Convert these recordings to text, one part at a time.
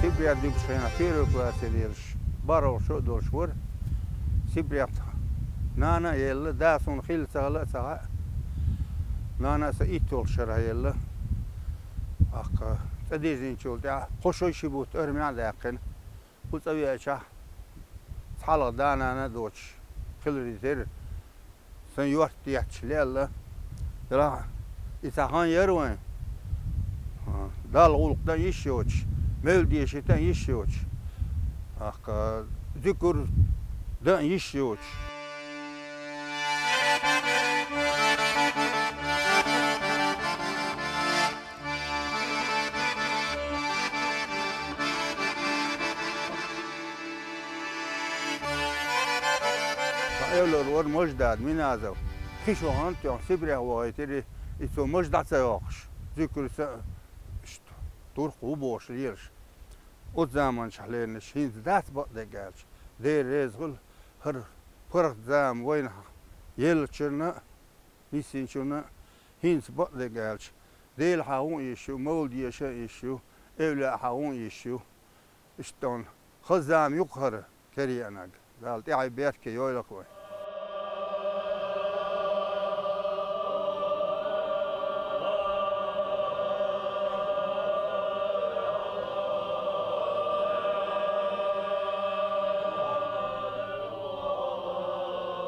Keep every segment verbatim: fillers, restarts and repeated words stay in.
Сибре дуьгуш хенахь первый классе лелаш, бархӀалгӀа шо а долуш вара. Сибре нана а елла, да суна хилла ца хилла а ца хаьа. Нана а сан итт йолуш шарахь елла. ТӀаккха цӀа дирзинчул тӀаьхьа кхо шо, ши бутт армехь а даьккхина. Кху цӀа веачахь, цхьалха да-нана а доцуш хиларе терра, сан йорта детташ лелла. Делахь, и цхьа хан яра вайн, Далла гӀуллакх дан йиш йоцуш, мевлад дешийта йиш йоцуш, тӀаккха зуькар дан йиш йоцуш. Сан эвлара вара Маждад Миназов. Кхин шо хан тоьхна Сибрех вахийтира, и цо мажа дӀа ца йоккхуш, зуькар сан, иштта, туркх ву бохуш лелаш. Оцу заманчохь леринарш хӀинца дац, бакъдерг аьлча. Дела реза хуьлда хӀара паргӀат зама вайна еллачунна а, нисйинчунна а, хӀинца, бакъдерг аьлча, Дела хьан гӀун йиш ю, мовлад деша а йиш ю, эвлаяъ хьан гӀун йиш ю. Иштта хаза зама ю-кх хӀара, кераеанарг. Дала тӀаьхье беркате йойла-кх вай.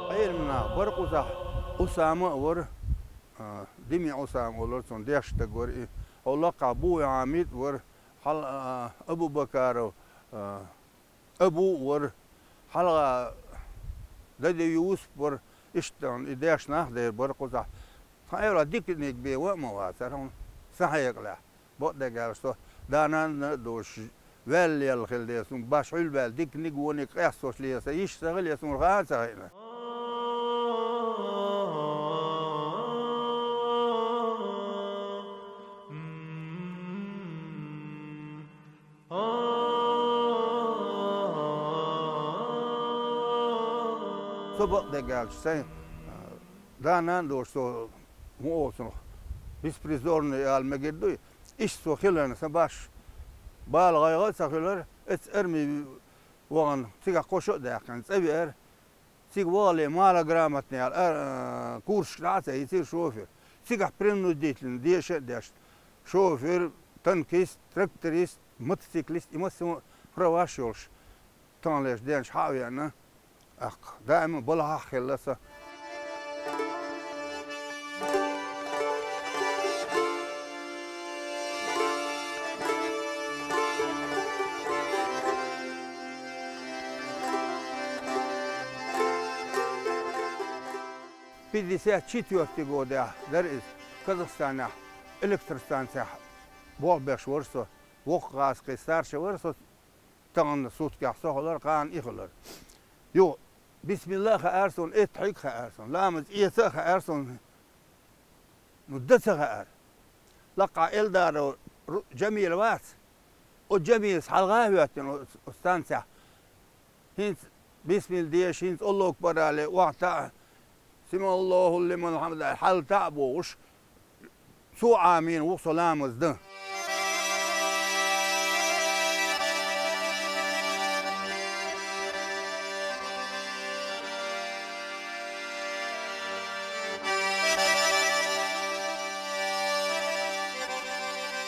Ӏелам нах бара кхузахь, Ӏусама а вара, а, Дими Ӏусама олура цунна, дешна стаг вара и. Хьо лакхахь Буй Хьамид а вара, хьал-, а, Абу-Бакаров, а, Абу а вара, хьалха Дади Юсуп вара, иштта и дешна нах дера бара кхузахь. Тхан эвлахь диканиг бен ван а ма вацара хьуна, сан хьекъалехь. Бакъдерг аьлча, со да-нана а доцуш, ваьлла лелла хилла дела, суна баш хьуьлла баьлла диканиг, вониг къестош лела сан йиш ца хилла, суна хаа а ца хиъна. Со, бакъдерг аьлча, сайн, а, да-нана а доцуш, со, хӀун олу цунах, беспризорный ала мегар дуй? Иштта со хиларна, сан баш бала гӀайгӀа а ца хуьлура, эцца арми вахана, цигахь кхо шо а даьккхина, цӀа веара. Цига вахале, малограмотный аьлла, а, курсашка дӀа а ца ийцира шофер. Цигахь принудительно деша а дешна, шофер, танкист, тракторист, мотоциклист, и массо а праваш йолуш, таханлерчу денчу хьа а веана, тӀаккха даима балхахь а хилла сан. Пятьдесят четвёртый годехь дара иза, Казахстанехь электростанцехь болх беш вара со, воккха гӀазкхийн старший вара со, тахана суткехь со хилар, кхана и хилар. Юха бисмилла а хаьара суна, эттӀа хьиг а хаьара суна, ламаз эца а хаьара суна. Ну, дан ца хаьара. Лакхахь Эльдаров Ру-, Джамил вац? Оцу Джамилас хьалха а хӀоьттина оцу, оцу станцехь. ХӀинца бисмилла деша, хӀинца Аллаху акбар алий, охьатаӀа, «Самиъаллаху лиман хьамидаху», хьалатаӀа бохуш, цо Ӏамийна ву со ламаз дан.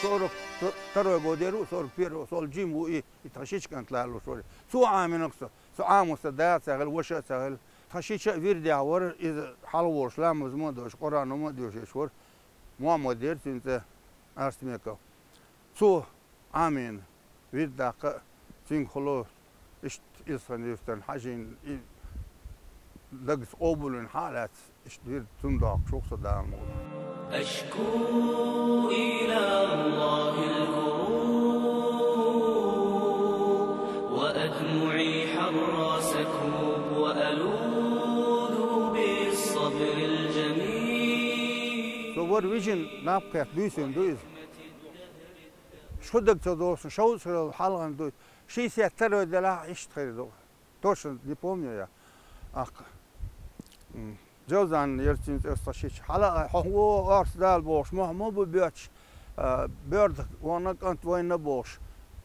Сорок второй год яр ву, сорок первый, сол жим ву и, и тхан шича кӀант лалуш вара. Цо Ӏамийнарг со, со Ӏамош сан да а ца хилла, ваша а ца хилла. Тхан шича а вирдехь вара, иза хьалха волуш ламаз ма а деш, Къуръано ма а доьшуш вара, Мухьаммад яра цуьнан цӀе, Арсмеков. Цо Ӏамийна, вирд даккха а, цуьнга хало, иштта Илсхан-Юьртана хьажийна, и дагца къобалвина хьа а лаьцна, иштта вирд цунна доккхуш ву-кх со, Дала мукъ лахь. أشكو إلى الله الكروب وأدمعي حر سكوب وألوذ بالصبر الجميل. Со вара вижина, наб кхетта буьйсанна ду иза. Шу даг ца досу, шовзткъа шарал хьалхана ду. Шестьдесят второй делахь а иштта хир ду. Точно не помню я. Аккха. М. Джовзан яра цуьнан цӀе, со шича. Хьала а, хьо хӀун, орца Дала бохуш, мохь ма бу боьттуш, а, боьрдах вахана кӀант вайна бохуш.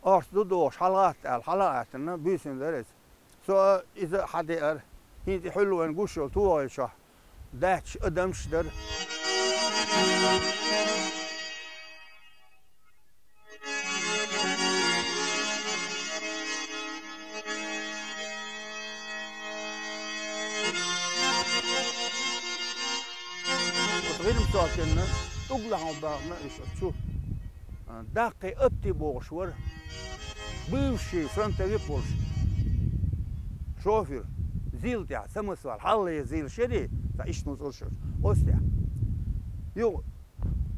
Орц ду дохуш, хьалагӀатта аьлла, хьалагӀаьттина, буьйсанна дара иза. Со иза а хьадеара. ХӀинца и хьуьлла вайна гуш йолу тогӀи чохь даьтташ адамаш дара. Оцу ГӀирмасоттина тӀулгахьа бахана иша чу. А, даккхий Апти бохуш вара. Бывший фронтовик волуш. Шофер. Зил тӀехь, самосвал. Хьалле зил шерий, цхьа иштта нуцкъалш йолуш. Оцу тӀехь. Юха,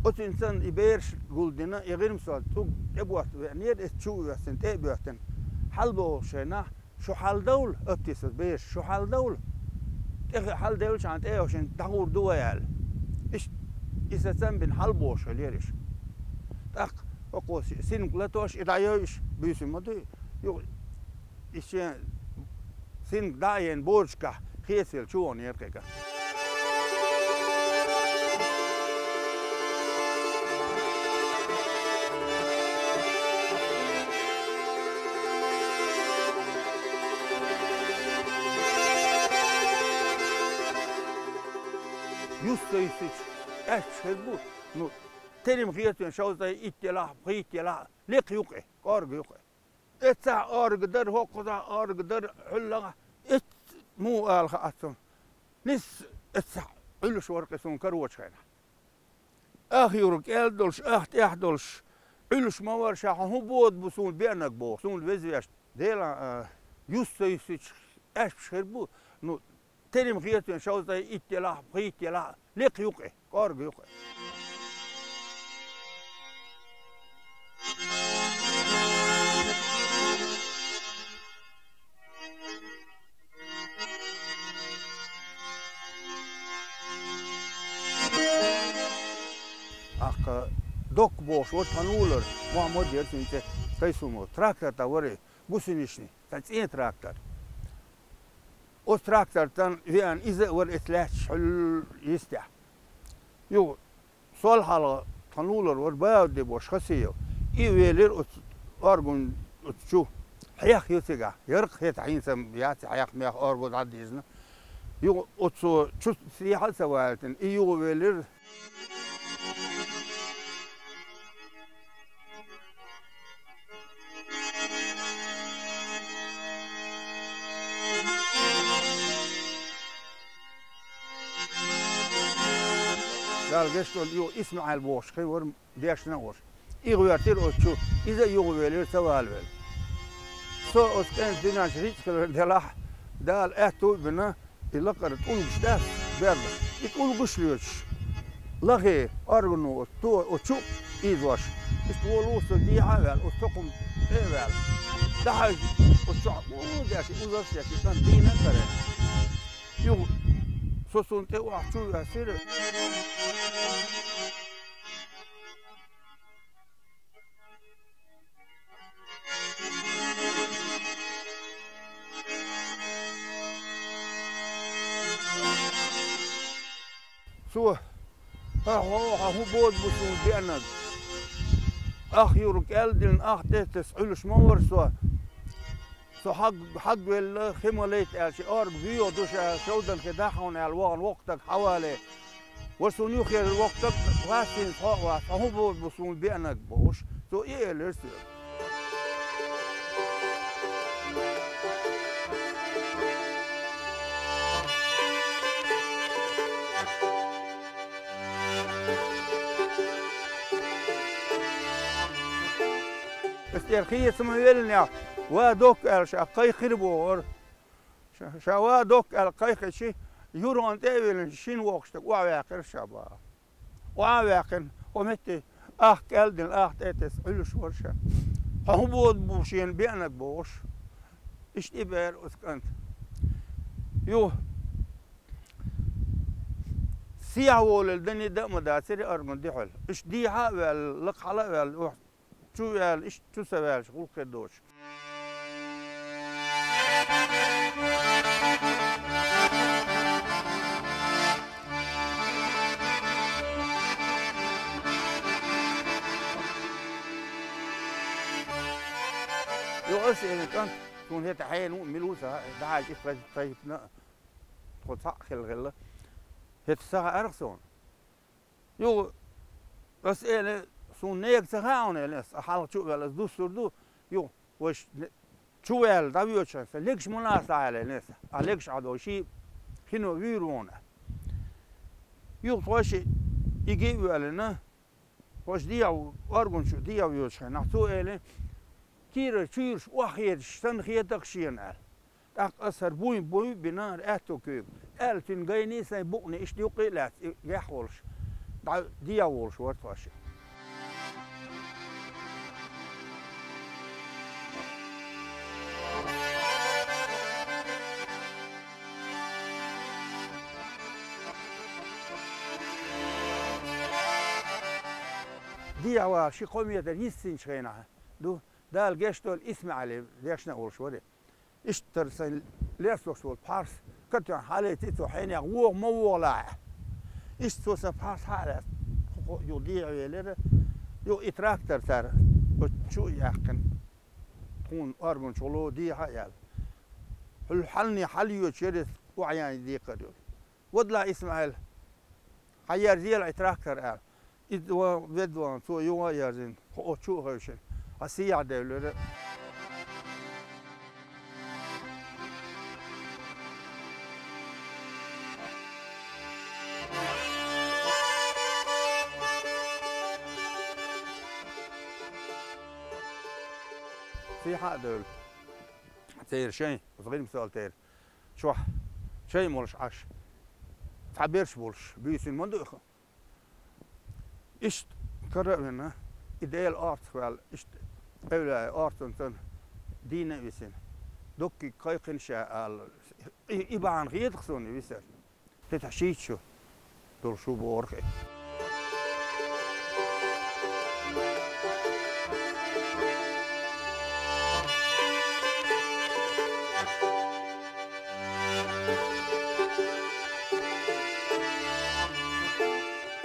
оцуьнан санна и бераш гулдина, и ГӀирмасотта цӀуг тӀеботтавеанера, эцу чу а оьссина, тӀе а боьттина. Хьалабохуш шайнахь, шу хьаладовла, Апти, сан бераш, шу хьаладовла. ТӀе хи-, хьаладевлчхьана тӀе а йовшина, дӀагӀур ду вай аьлла. Иштта, и сацам бина хьалабохуш хилера иша. ТӀаккха хӀокхо си-, синг латош, и дӀайойуш, буьйсанна ма дуй. Юха, и шен синг дӀа а йина, борашкахь хецаелла чу ваханера кхин а. Юьсса-юьссича аьшпаш хир бу, ну, терим хетавина шовзткъе итт елахь, пхийтта елахь, лекха юкъе, кӀорга юкъе. Эццахь орга дара, хӀокхузахь орга дара, хьуьллахь, эццахь муха ала хаьа цунна. Нисса эццахь Ӏуьллуш вара кхин суна карочу хенахь. Ах юрг кӀел долуш, ах тӀехь долуш, Ӏуьллуш ма вара ша, хьо хӀун бода бу суна беанарг боху, суна веза веш. Делан, а, юьсса-юьссича аьшпаш хир бу, ну, терим хетавина шовзткъе итт елахь, пхийтта елахь, лекха юкъе, кӀорга юкъе. ТӀаккха Докка бохуш вара тхан улар, Мохьмад яра цуьнан цӀе, Кайсумов, трактор тӀехь вара и, гусеничный, цхьа цӀен трактор. Оцу тракторца веана иза а вара эцу лаьтташ хьуьлла йистехь. Юха сол хьалха тхан улар вара Баудди бохуш Хасиев. И а велира оцу оргун оцу чу. Хьех ю цигахь. Яркъа хета хьийца яц хьех-мех оргу дӀадийзина. Юха оцу чу сехьа а ца валийтина, и юха велира. Дала гечдойла, юха ИсмаӀил бохуш хи вара, дешна а волуш. И гӀоьртира оцу чу, иза а юхавелира, ца валавелла. Со оцу кӀентан дуьнен чу рицкъ хилар делахь, Дала аьтту а бина, и лакхара тӀулгаш дац, берда. И тӀулгаш лоьцуш, лахе, органо оцу то, оцу чу а ийзош. Иштта волу со дехьа а ваьлла, оцу токхум тӀе а ваьлла. ДӀахьаьжча, оцу чохь у деш, узарш деш, и кӀант дийна а карийна. Юха со цунна тӀе охьа чу а воьссира. Цо: «Ахьо, хьан хӀун бода бу суна беанарг? Ах юрг кӀел дина, ах тӀе тесна Ӏуьллуш ма вара со. Со хьаг-, хьагвелла, хи ма лайта аьлча, орга боьха ду ша, шовдан хи дахьа хьуна аьлла вахана воккха стаг хьавале. Ва суна юххера воккха стаг лаьцна хьо а вац, хьан хӀун бода бу суна беанарг?» – бохуш, цо и элира соьга. Ас тӀера хеца ма веллинехь, ва Докка аьлла ша кхайкхира бохура. Ша, ша ва Докка аьлла кхайкхича, юргӀан тӀе а веллина, шина воккхачу стага охьаваьккхира ша баха. Охьа а ваьккхина, хӀокху метте ах кӀел дина, ах тӀе а тесна Ӏуьллуш вара ша. Хьан хӀун бода бу шена беанарг бохуш. Иштта и бера оцу кӀанта. Юха сехьа волийла, дани дан а ма дацара и орган дуьхьал. Иштта дехьа а ваьлла, лакха хьала а ваьлла, охьа чу ваьлла, иштта чу ца ваьлча, гӀуллакх хир доцуш. Ас элира: «КӀант, суна хӀета хьенан ву, мила ву ца хаьа, дахьа итт-, итт-, итт-, тхо цхьаъ хилла хилла. ХӀета ца хаьара суна». Юха ас элира: «Суна нега ца хаьа хьуна», — элира ас, «а хьалха чу а ваьлла, ас дуссур ду, юха вайш чу ваьлла дӀавоьдучу хенахь, сан легаш ма лацалахь», — элира ас. А легаш Ӏадо, ший хино вуьйр ву хьуна. Юха тхо шиъ и ги а воьллина, тхо шиъ дехьа, Оргун чу дехьа воьдучу хенахь, цо элира: «Кийрара чуьйраш охьахеташ санна хета-кх шена», — аьлла. ТӀаккха ас хӀара буй, буй а бина, хӀара аьтту куьйга, аьлла, цуьнан гайний, сайн букъний иштта юккъе а лаьцна, и гехь волуш, дӀа дехьа волуш вара тхо шиъ. Дехьа вала ши-кхо метр йиссинчу хенахь ду, Дала гечдойла, ИсмаӀали дешна а волуш вара. Иштта тара сайн лесталуш волу пхьарс катоьхна хьалаьций цо, хьенех вогӀу ма вогӀалахь. Иштта цо сан пхьарс хьа а лаьцна, кху-, кху-, юха дехьа велира, юха и трактор цара оцу чу а яьккхина, тхуна Оргун чу гӀо дехьа а яьлла. Хьуьлла хьалле хьалйоьдуш яра иза, охьаяьнна декхар йолуш. «Вадалахь, ИсмаӀил, хьаерзийла и трактор», — аьлла. И ван, ведда ван, цо юха а ерзийна, кху оцу чу а хевшина, хьан сехьа девлира. Сехьа а девлла, церан шайн, оцу ГӀирмсолтера чохь шайн молуш Ӏаш, цхьаберш болуш, буьйсина ма ду и хӀу. Иштта кара а вина, и Делан орцах ваьлла, иштта эвлаяийн орцанца дийна а висина, доккхий кхайкхина ша аьлла, и, и бахьана хета-кх суна и висар. ХӀетахь шийтта шу долуш ву бохура-кх и.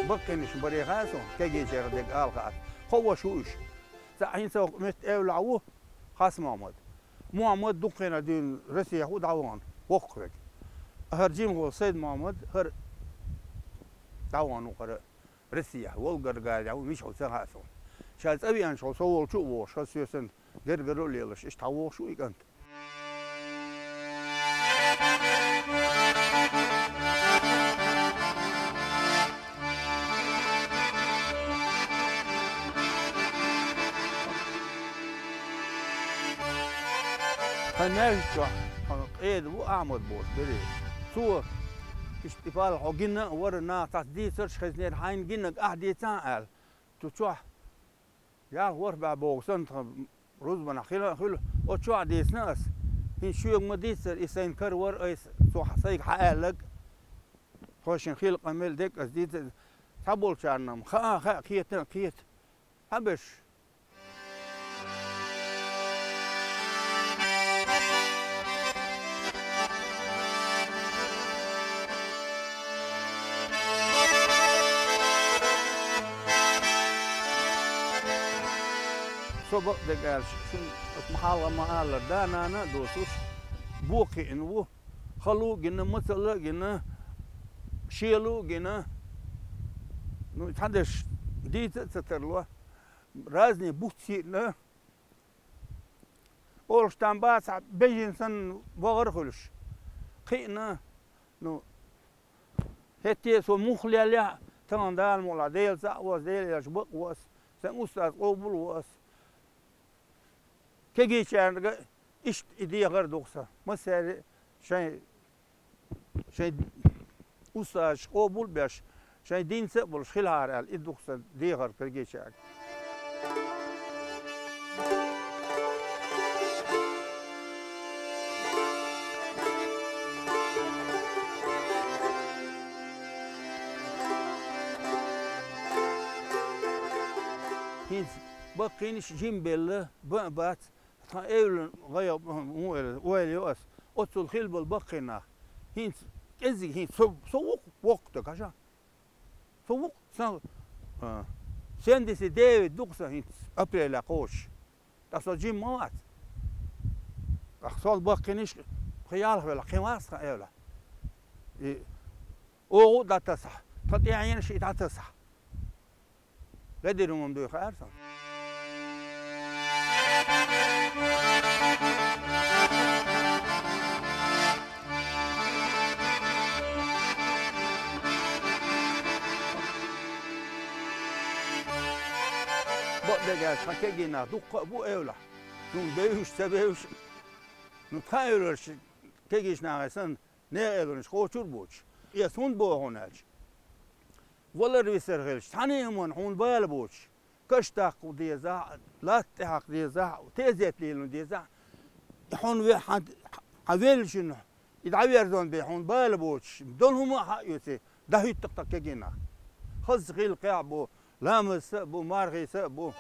Баккхийнаш баре хаьа суна, кегийчарах дерг ала хаьа. Кхо ваша ву уьш. Цхьаъ хӀинца хӀокху метта эвлахь ву Хас-Мохьмад. Мохьмад дукха хенахь дуьйна Россехь ву дӀавахана, воккхавега. ХӀара жима волу Сайд-Мохьмад, хӀара дӀавахана ву хӀара Россехь, Волгоградехь ву, мичахь ву ца хаьа суна. Ша цӀа веанчохь со волчу а вогӀуш, хаза соьсанна гергара а лелаш, иштта хьан вогӀуш ву и кӀант. Тхан маьждиг чохь тхан къеда ву Ахьмад бохуш бере. Цо, иштта и пал хьо гина а вара, наха цхьацца дийцарш а хезнера, хьайна гинарг ахь дийцахьа аьлла. Цу чохь ялх-ворхӀ бӀе боху санна, тхан рузбанахь хила а хуьлу, оцу чохь дийцина ас. ХӀинца шоьга ма дийццара, и сайн кара вара, айса цо хьан сайга хьан аьлларг. Тхойшинна хила къамел дерг ас дийца а, цхьаболчарна-м хаа а хаьа, кхета а кхета. Хьан берш? Со бакъдерг аьлча, шуна оцу ма хьалха ма-аллара, да-нана а доцуш, бо кхиъна ву, хало а гина, мацалла а гина, шело а гина. Ну, цхьадерш дийца а ца тарло, разный буц йиъна, олуш там бацахь, бежана санна вахар а хуьлуш. Кхиъна, ну, хӀетте а со муха леллехь а, тахана Дала мукъалахь, Дела цхьаъ ву ас, Дела аьлча бакъ ву ас, сайн устаз къобал ву ас. Кегийчаьрга иштта и дехар а ду-кх сан. Массаьрга шайн шайн устазаш къобал а беш, шайн динца а болуш хилахьара аьлла, и ду-кх сан дехар кегийчаьрга. ХӀинца баккхийнаш жима белла, бан а бац, Тхан эвлан гӀайгӀа, хӀун эр, ойла йо ас. Оццул хилла болу баккхий нах. ХӀинца кӀеззиг хӀинца со, со ву-кх воккха даг, хьажа. Со ву-кх, сан, а, семьдесят девять ду-кх сан хӀинца апрелехь кхочуш. Ткъа со жима ма вац. Ахь сол баккхинаш, пхи ялх велахь, кхин вац тхан эвла. И огӀу дӀатасахь, тхан тӀаьхьенаш и дӀатасахь. Ведира хӀума дуй хаьара сан. Бакъдерг аьлча, тхан кегий нах дуккха а бу эвлахь. Цунна бевзаш, ца бевзаш. Ну, тхан эвларш кегийчу нахе санна, нехан эвланаш кхочур а боцуш. Эс хӀунда боху хьуна аьлча? Валар-висар хилча, цхьана а хӀуманна хьуна бала боцуш, каш даккха дезахь а, латта тӀе хьакха дезахь а, тезет лело дезахь а, хьуна ве-, хьан, хьан веллачунна и дӀаверзон бен хьуна бала боцуш, долу хӀума а хьаоьций, дӀахӀуьтту-кх тхан кегий нах. Хаза хилла кхехь бу, ламазца а бу, мархица а бу.